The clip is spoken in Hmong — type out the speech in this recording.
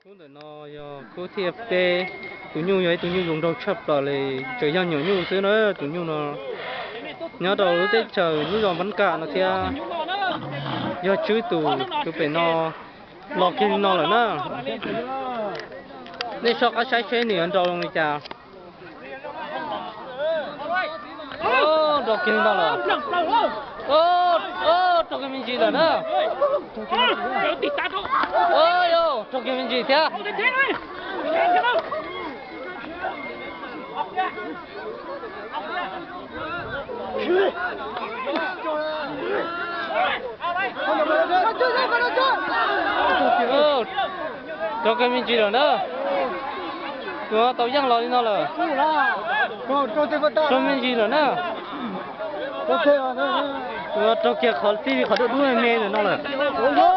Khub ntawm no yog khub thib peb, tus nyuj yog ib tug nyuj zoo nraug tshaj plaws li, tseem yog nyuam nyuj xwb na. Tus nyuj no nyob rau lub teb chaws lub zos Npab Kam no thiab, yog tswb tus, tus pem no los kiag li no lawm na. Nej soj qab saib seb nws yuav nrau zoo li cas. Nrau kiag li no lawm. Raug kiag me ntsis lawm na. Raug kiag me ntsis thiab. Raug kiag me ntsis lawm na. Tus no tau yeej los li no lawm. Raug me ntsis lawm na. Tus no raug kiag qhov txij li qhov dub dub me me ntawm no lawm.